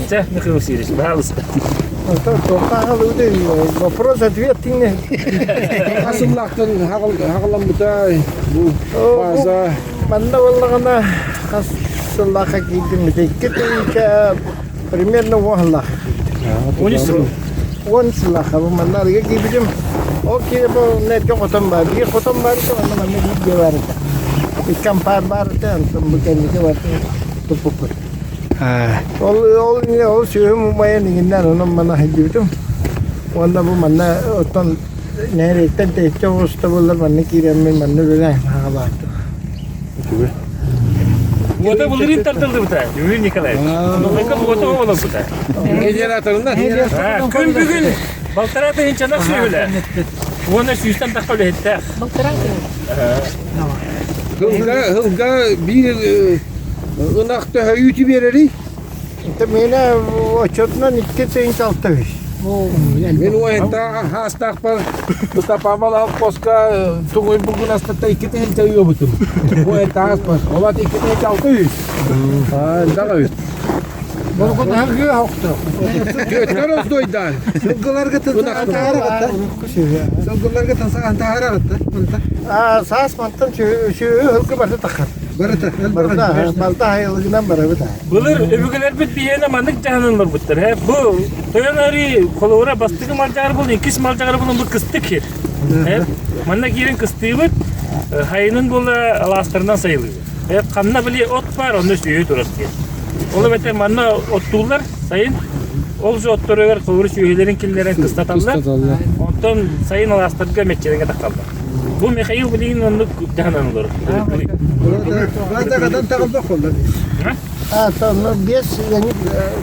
Чэ, Михаил Васильевич, пожалуйста. Вопрос-ответ тиҥне. Хас сыллаахтан хаҕаламмыта бу база? Манна буоллаҕына хас сыллаахха киирдим 2 тыһыынча примерно 10 сыллаах. 10 сыл. 10 сыллаахха бу манна арыгы киирбитим. Ол киирэ бу эргэ хотон баар. Биир хотон баар этэ, онно манна биир дьиэ баар этэ. Икки ампаар баар этэ, онтон бу кэнники барытын туппуппут. Ол ол ол сүөһүм умайан иҥиннээн онон манна сылдьыбытым. Уонна бу манна оттон нэһилиэктэн тэйиччи оҕуста буоллар манна киирэммин манна үлэлээн хаалаатым. Уота былырыын тардыллыбыта, Юрий Николаевич. Нухайка уота оҕолорбута. Генераторынан. Күн бүгүн балтараа тыһыынчанах сүөһүлэ. Уонна сүүстэн тахха үлэһиттээх. Балтараа тыһыынча. Һылга, һылга биир ынах төһө үүтү биэрэрий? Это миэнэ отчетунан 2 тыһыынча 600. Мин уоһуттаах хаастаахпар Павел холкуоска туҥуй булгунастата 2 тыһыынча ыабытым. Уоһуттаах Олат 2 тыһыынча 600. Элбэх эбит. Бургунаһы охто. Түөттэр оздойдаан. Сылгыларга тансаҕан Сылгыларга тансаҕан таһаарагытта. Аа, саас мантан сүөһү һылгы барыта таххар. Барыта. Барыта балта хайылыгынан барабыт. Былыр өбүгэлэрбит биһиэнэ маннык дьаһанылларбыттар. Э, бу Тойон Арыы холобура бастакы малдьаҕар булун, иккис малдьаҕар булун бу кыстык сир. Э, манна киирэн кыстыыбыт, хайынын буола алаастарынан сайылыыбыт. Э, ханна били от баар, онно сүөһү турар диэн. Ол эбэтэр манна оттууллар сайын. Ол же отторугар холобура сүөһүлэрин киллэрэн кыстаталлар. Онтон сайын алаастарга мэччирэҥҥэ тахсаллар. Бу Михаил билигин оннук дьаһанан олорор. А, то биэс ыанньык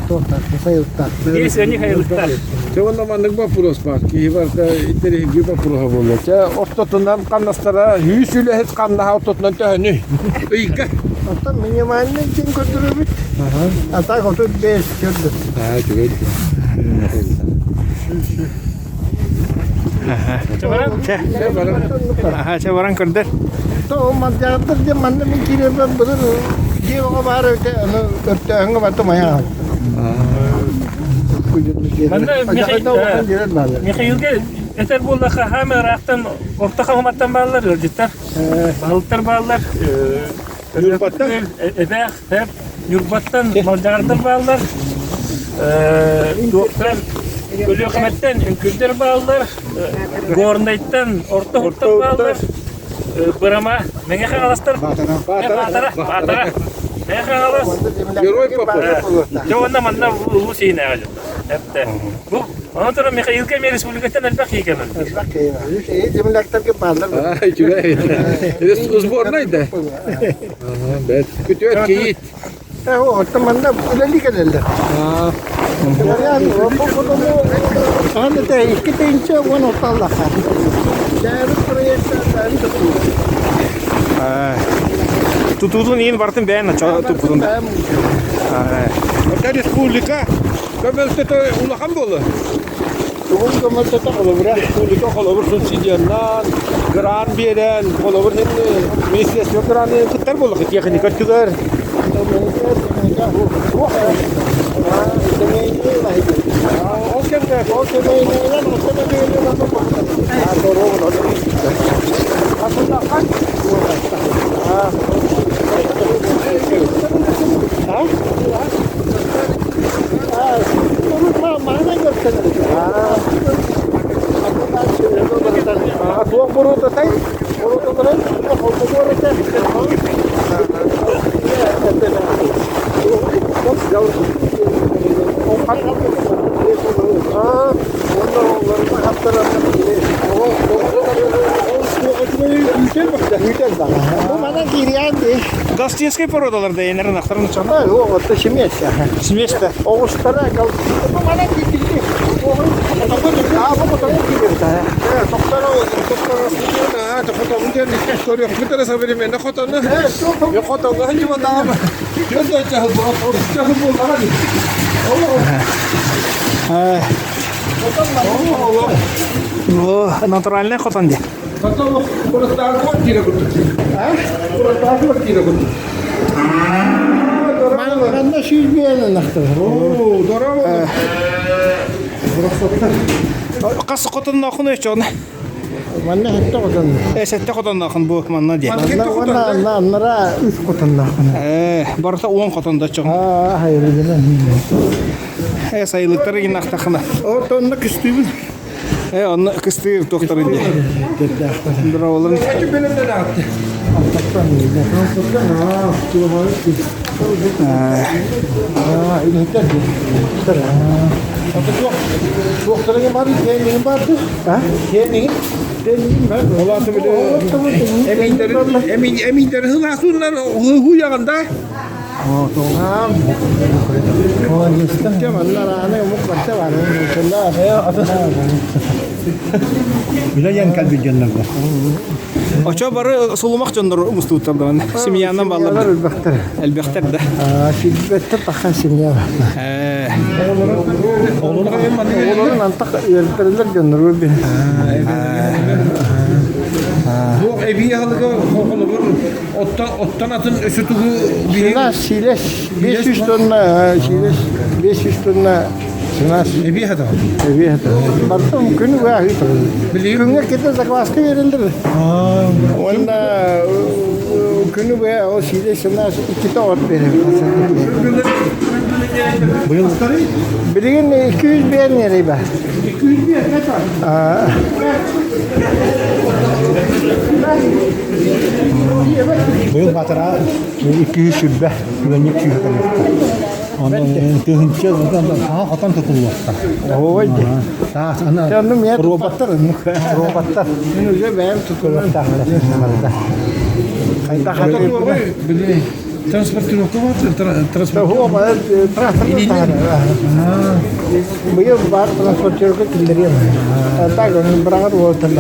туохтаах, сайылыктаах. Биэс ыанньык сайылыктаах. Чэ уонна маннык боппуруос баар. Киһи барыта интэриэһиргиир боппуруоһа буолла. Чэ ортотунан хамнастара 100 үлэһит хамнаһа ортотунан төһөнүй? Ыйга. Оттон минимальный дьин көрдөрөбүт. А так 35 көрдө. Аа, үчүгэй. Чэ баран. Аха, чэ баран көрдөр. То мандьааттар диэн манна мин киирэрбэр былыр дьиэ оҕо баар эбитэ, ону өртөөһүҥҥэ барта майа Манна Михаилга этэр буоллахха хаама ыраахтан орто хаһыматтан бааллар ыалдьыттар. Баһылыктар бааллар. Ньурбаттан? Эбээх, тэп, Ньурбаттан Малдьаҕардар бааллар. Туохтар Өлүөхүмэттэн Үҥкүрдэр бааллар. Горнайтан Орто Уһуктар бааллар. Бырама, Мэҥэ Хаҥаластар, Баатара, Баатара, Мэҥэ Хаҥалас, Герой Попов. Дьэ уонна манна улуус иһинээҕи дьон. Эптэ. Бу онон туран Михаилга эмиэ республикаттан элбэх киһи кэлэн. Элбэх киһи бар. Земляктарга бааллар. Аа, үчүгэй. Сборнай да. Бэт. Күтүөт кийиит. Оттон манна үлэлии кэлэллэр. Хаһан да 2 тыһыынча 16 аллаха. Бэйэбит проектаарын тутуу. Тутуутун иин бартын бэйэн туппутун. Это республика көмөлтөтө улахан буолла. Тугун көмөлтөтө холобура? Республика холобур субсидиянан, грант биэрэн, холобур министерство граны кыттар буоллах техника өттүгэр. Ол кэмҥэ Ол кэмэйинэн Туох буруутатай? Гостинскай породалар да енерин ақтарын чана. Смесь. Смесь да. Оҕустара бу манан киирдилли. Современный хотону. Хотону ханчыбатаҕа. Чахы буоллаҕа дии. О, натуральный хотон де. Хотон кураттааҕы квартира курдук. Кураттааҕы квартира курдук. Манна 105 ынахтар. Оо, дорообо. Хас хотонноохун өчөҕүнэ? Манна сэттэ хотон. Э, сэттэ хотонноохун бу манна диэн. Манна уонна анна аннара үс хотонноохун. Э, барыта 10 хотон да өчөҕүн. Аа, хайылыгынан. Э, сайылыктары гиннахтахына. Отонно кыстыыбын. Э, онно кыстыыр туохтарын диye. Дороолун. Эминдери хылаасуннар хуяғанда. Билеген калби дьоннорго. Очо бары сулумах дьоннор мустууттар да семьянан баллар Элбэхтэр. элбэхтэр да. Силбэттэ тахан семья бар. Э, Оҕолорун антах үөрэтэллэр дьоннору би. Бу эбии аһылыга холобур оттон атын өсө тугу Синас, силес, 500 тонна силес, 500 тонна синас. Эбии хата. Эбии хата. Бартым күнү баа Күҥҥэ кытта закваска берилдир. Уонна күнү баа ол силес синас иккитэ от берер. Быйыл Билигин 200 биэн нерей бар. 200 быйыл батара 200 сүрбэ үлэнник сүүһэ кэлиэхтэ. Онон тыһынча саҥа хотон тутуллуохта. Ой, Таас ана Онну миэ роботтар роботтар Мин уже бэйэм тутулуохтаахтар. Хайда хатыр. Транспортировка бар, транспорт. Транспорт Быйыл бар транспортировка киллэриэм. Так, быраҕар уолтан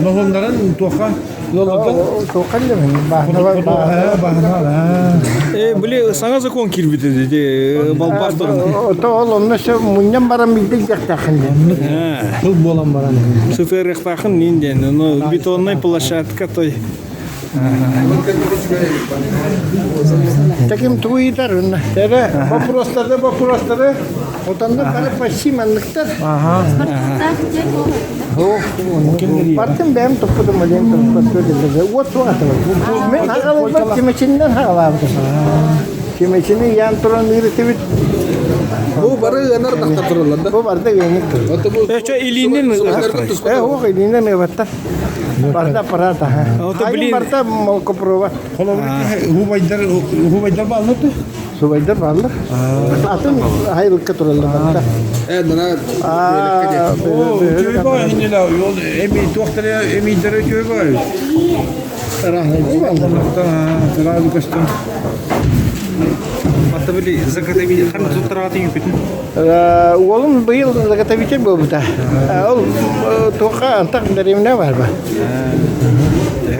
Ноһуннарын туоха лолоттан. Туоххан дэмин, бааһына Э, били саҥа закон киирбит ди балбаас туһунан. То ол онно сө мунньан баран билдик дьахтаахын диэн. Тыл буолан баран. Сытыарыахтаахын нин диэн, ну бетонная площадка той. Таким тугуйдар онно. Эре вопростары вопростары. Отонно бары почти манныктар. Бартын бэйэм туппутум олен туппут көрдүлэр. Уот суох атылар. Мен хагалыбат чемечиннен хагалаабытым. Чемечини ян туран ыырытыбыт. Бу бары ыанар ынахтар тураллар да? Бу барда ыаннык турар. Ото бу Э, чо илиинин Э, ох, илиинен ыабаттар. Барда аппарат, аха. Ото Хайын блин. барда молокопровод. Холобур хубайдар хубайдар бааллар да? Субайдар бааллар. Атын хайылыкка тураллар барда. Э, мына Аа, Үчүгэй баа иннилэ ол эми туохтара эминдери үчүгэй баа. Сразу көстөн. Ата били заготовитель хан туттараатын юпитин. Уолум быйыл заготовитель буолбута. Ол туохха антах дэриэбинэ бар ба.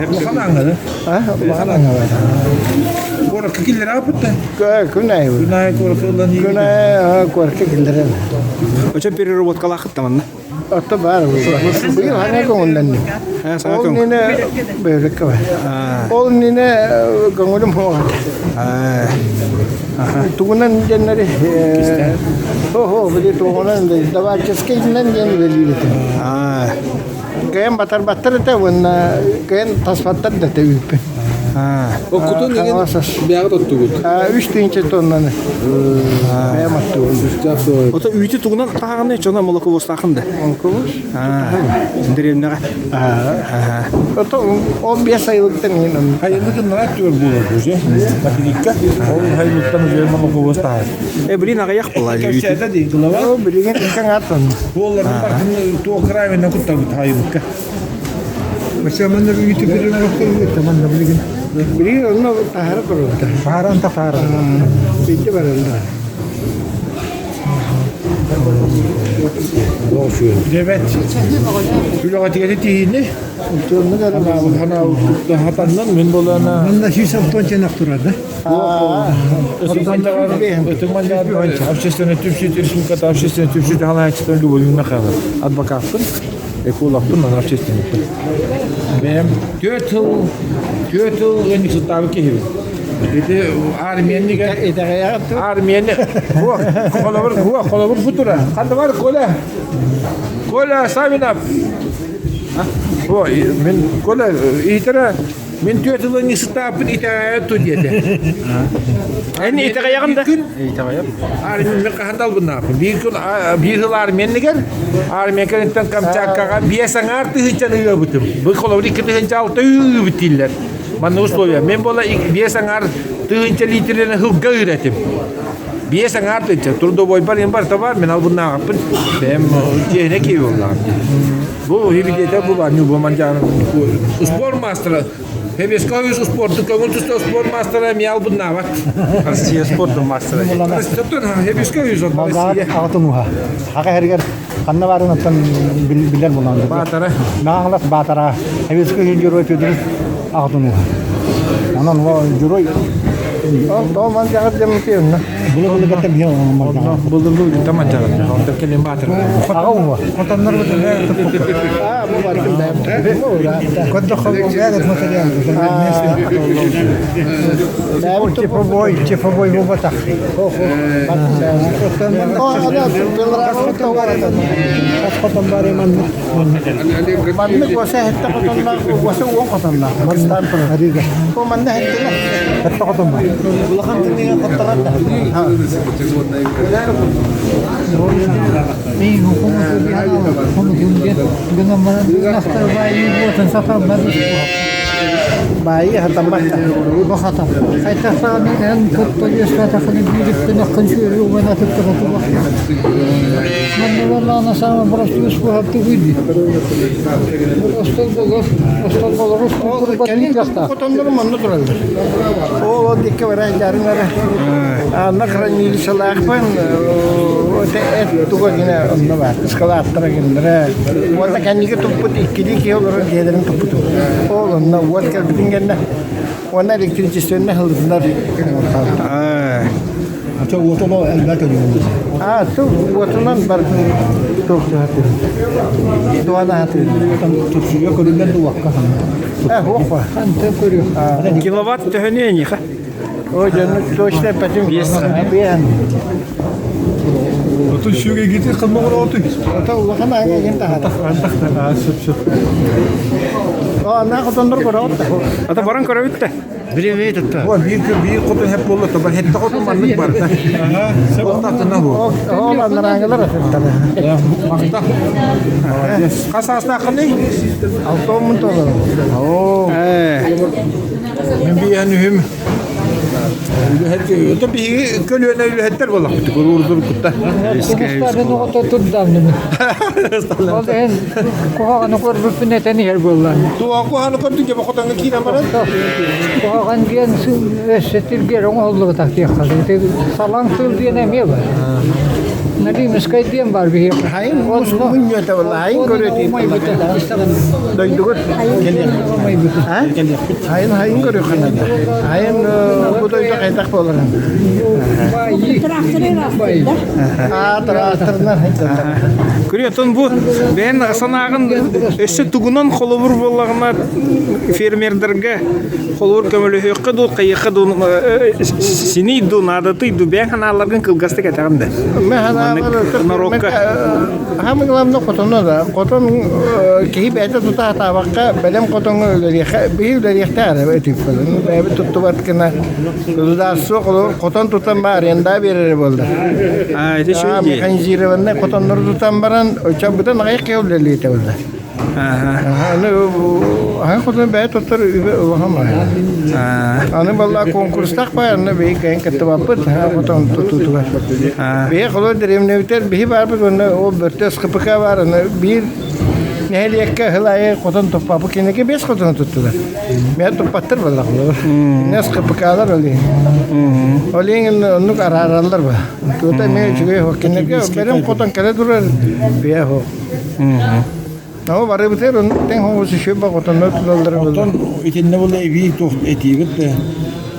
Улахан аңгады. А, улахан аңга бар. Куоракка киллер апытта. Күн айы. Күн айы куоракка ылан Күн айы куоракка киллерен. Очо переработкалаахыт таманна. Отто бар. Быйыл хаҥа көҥүллэнним. Э, саҥа Ол көҥүл. нине бөһүлэккэ бар. Ол нине көҥүлүм хуоҕат. Тугунан диэннэри Хо-хо, били тугунан давальческайынан диэн үлэлиир этим. Кыайан батарбаттар этэ уонна кыайан таспаттар да этэ үүппүн. Оккутун деген бэҕэ оттугут. Үс тыһыынча тоннаны. Бэйэм оттугун. Ото үүтү тугунан таһаҕаны чона молоковозтаахын да. Молоковоз? Дэриэбинэҕэ. Ото ол биэс айылыктан иһин онно. Хайылык нара түөр буолар уже. Материкка. Ол хайылыктан уже молоковоз таһар. Э, блин, аҕыйах буолла үүтү. Кэпсээтэ дии глава. Ол билигин икки аҥаар тонна. Буолларын бартын туох граммина куттабыт хайылыкка. Манна үүтү переработка манна билигин. Билигин онно таһара турбута. Фааран та фаара. Биирдэ бараллар. Дебет. Үлэҕэ тиһини. Хатаннан мен болана. Манна 106 чанак турар да. Общественный түпсүт республиката общественный түпсүт халаачытын Любовь Михайловна адвокатпын, экологпын, ана общественникпин. Бэйэм 4 жыл 4 жыл ыанньыксыттаабыт киһибин. Ити армияны армияны холобур холобур бу тура. Ханна бар Коля? Коля Савинов. Ой, мин Коля иитэрэ мин түөрт ылын исытааппын итэҕэйэ ту диэтэ. Эн итэҕэйэҕин да? Итэҕэйэм. Армия хаһан да албыннааппын. Биир күн биир сыл армиянныгар армия кэнниттэн Камчаткаҕа биэс аҥаар тыһыынчаны ыабытым. Бу холобур 2 6 ыыбыт дииллэр. Манна условия. Мен буола биэс аҥаар тыһыынча литрини сылга ыыр этим. Биэс аҥаар тыһыынча. Трудовойбар им барыта бар, мен албыннааҕаппын. Бэйэм дьиэһинэ киһи буоллаҕым. Бу хибидиэтэ бу бар, бу манжааны спорт мастера. Хебеско үс спорту көҥүл туста спорт мастера эмиэ албыннаабат. Россия спортун мастера. Хебеско үс Россия. Аҕатын уһа. Аҕа эргэр ханна баарын оттон билэр булан. Баатара. Нааңлас Баатара. Хебеско үс герой Федоров аҕатын уһа. Онон ол герой Ол манжаҕар дэммитиэннэ. Былыр-былыргаттан биһи манжаҕар. Былыр-былыргаттан манжаҕар. Онтон кэлин Баатара. Аҕа уһа. Хотоннор Аа, бу бартым да. Типовой, типовой буолбатах. Маннык уоса хэтте хотоннаах, уоса уон хотоннаах. Бастаан турар. Бу манна хэттилэр. Хэтте хотон бар. Улахан тымныыга хотторор да. Баайы хатаммат. Хотоннору манна тураллар. Ол ол дикке баран дьарын ара. Анна хранилищалаахпын эт туга гина онно бар. Ыскалааттара гиннere. Уонна кэнники туппут иккилии киһи олорор дьиэлэрин туппутум. Ол онно уот кэлбитин кэннэ уонна электричественнай хылытынар Ача уоту элбэт өлүгүн. А, ту уотунан бардын туох туһатын. Дуана хатын. Тупсуйа көрүллэн дуакка. Э, хуоппа. Киловатт төһөнү эниха? Ой, дьону точно пэтим. Биэн. Отun şöyle getir kılma отун. Ото улахан ааҥа ген таһара. Сөп сөп. О, ана хотоннор көрөт. Ата баран көрөбүт да. Биреме тутта. Бу биир күн биир хотун хеп буолла тобар хетте хотун маннык барда. Ол тахтына бу. Ол анараңылар атыттара. Мақта. Хас аастааххыный? Алтоомун толору. Оо. Мин биһэн үһүм. Үлэһит, ото биһиги көлүөнэ үлэһиттэр буоллахпыт, куруурдур кутта. Ол иһин куһаҕаны көрбүппүн этэн иһэр буоллаҕым. Туох куһаҕаны көрдүҥ дьэ хотоҥҥо киирэн баран? Куһаҕан диэн өссө тиргэр оҥоһуллубатах диэххэ. Салаҥ тыл диэн эмиэ бар. Налимскай диэн бар биһиэхэ. Хайын мунньуота буолла, хайын көрүөтүй. Дойдугут Хайын хайын көрүөххүн Хайын бу дойду хайдах буоларын. Аа, тыраахтарынан Күрүөтөн бу бэйэн санааҕын өссө тугунан холобур буоллаҕына фермердэргэ холобур көмөлөһүөххэ дуу, хайыахха дуу синий дуу, наадатый дуу бэйэн ханааларгын кылгастык этэҕин да. Народка. Самый главное хотону да. Хотон киһи бэйэтэ тута сатаабакка бэлэм хотоҥҥо үлэлиэххэ биһи үлэлиэхтээх эрэ өтүүппүт. Бэйэбит туттубат гына государство хотон тутан ба аренда биэрэрэ буолла. А, это еще идея. Механизированный хотоннору тутан баран оччобутан аҕыйах киһи үлэлиэтэ буолла. Аны аһа хотон бэйэ туттар үбэ улахан Аны балла конкурстаах баар, аны биһи кэйин кыттыбаппыт, хотон тутуутугар. Биһи холор дэриэбинэбитэр биһи баарбыт уонна ол бөртө СХПК баар, аны биир нэһилиэккэ сыл аайы хотон туппаппыт, кинилэргэ биэс хотону туттулар. Мэ туппаттар буоллахлар. Кинилэр СХПКлар ол иһин. Ол иһин оннук араараллар ба. Тута эмиэ үчүгэй суох. Кинилэргэ бэлэм хотон кэлэ турар, биэ суох. Нама барыбытыгар оннук тэҥ хоҥус үчүгэй баҕотоннор тураллара Оттон итиннэ була эбии туох этиибит да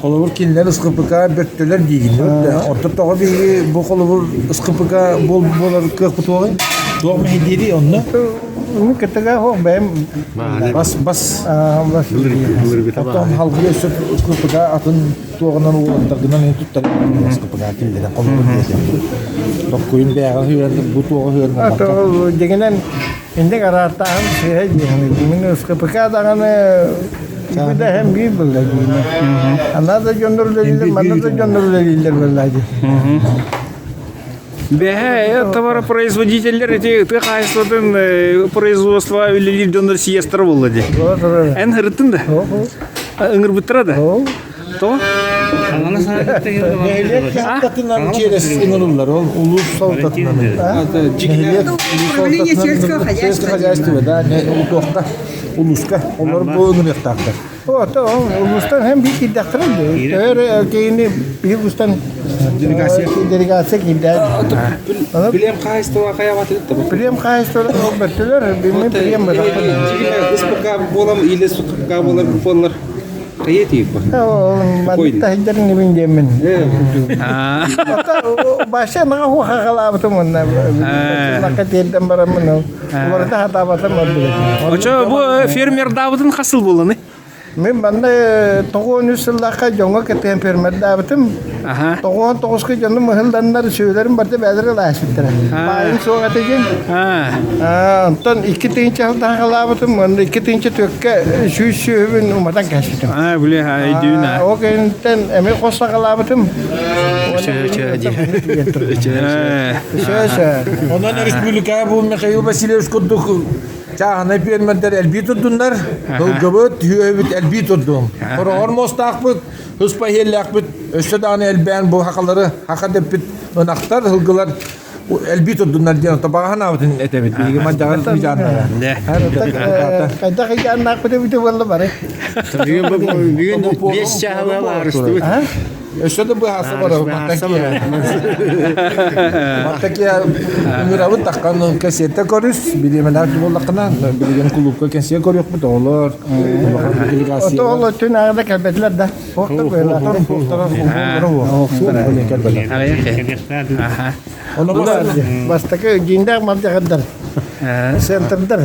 холобур кинилэр СХПК бөттөлөр диигиннэр да оттон тоҕо биһиги бу холобур СХПК буол буолар кыахпыт уоҕай туох мэһэйдиирий онно Ну, кытыга хоох бэйэм бас бас бас оттон халгы өссө СХПК атын туоҕунан уолаттаргынан эн туттар СХПК киллэрэн холобур диэтим токкуйун бэйэҕэ сыһыан бу туоҕа сыһыан А дегенен Инник араартааһын сыыһа диэхин. Мин СКПК даҕаны да һэм биир буолла диинэ. Ана да дьоннор үлэлииллэр, манна да дьоннор үлэлииллэр буолла дии. Бэһэ товаропроизводителлэр эти тыа хаһаайыстыбатын производство үлэлиир дьоннор съезтара буолла дии. Эн ырыттын да? Ыҥырбыттара да? Тоҕо? Нэһилиэк дьаһалтатынан через ыҥырыллар ол улуус салалтатынан. Нэһилиэк Управление сельского хозяйства. Сельское хозяйство, да, туохта улууска олор бу ыҥырыахтаахтар. Ото улуустан һэм биир киирдэхтэрэ дии. Төһө киһини биир улуустан Делегация. делегация киирдэ. Билем хаһайыстыба хайабатыт Прием хаһайыстыбалар ол бөттүлэр, билмин прием бырахпын. СПК буолам или СПК буолар буолар Хайа тиийбэ. Маннык таһыйдарын нибин диэммин. Баша наҕа хуохахалаабытым уонна лакка тиэрдэн бараммын уларыта хатаабатым Очо бу фермердаабытын хас сыл буолланы? Мин манна тоҕуон үс сыллаахха дьоҥҥо кытыан фермердаабытым. Тоҕуон тоҕуска дьонум ыһылланнар сүөлэрин барыта бээлэр ылаасыттара. Баайым суох этэ диэн. Онтон 2 тыһыынча сылтаахалаабытым уонна 2 тыһыынча түөккэ сүүс сүөһүбүн уматан кээспитим. Аа, били өйдүүн аа. Ол кэнниттэн эмиэ хос саҕалаабытым. Онон республикаҕа бу Михаил Васильевич курдук чааһынай пиэрмэрдэр элбии турдуннар, ылгыбыт, үөһүбүт элбии турдун. Хороҕор муостаахпыт, туспа иһиэллээхпит, өссө даҕаны элбээн бу хахалары хаха дэппит ынахтар, ылгылар элбии турдуннар диэн баҕа санаабытын этэбит. Биһиги мадьаҕар ыйааннара. Хайдах ыйааннаахпыт эбитэ буолла бары. Бүгүн биэс чааһы баарыстыбыт. Өссө да быһааса барабыт. Мантакия ыҥырабыт таххан кэсиэтэ көрүс, билиэмэлээх буоллаххына, билигин кулуупка кэсиэ көрүөхпүт оҕолор, улахан делегация. Ото ол түн ааҕда кэлбэтилэр да. Бастакы дьиҥнээх мардьаҕырдар, центрдар,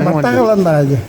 маттаҕаланнаҕа дии.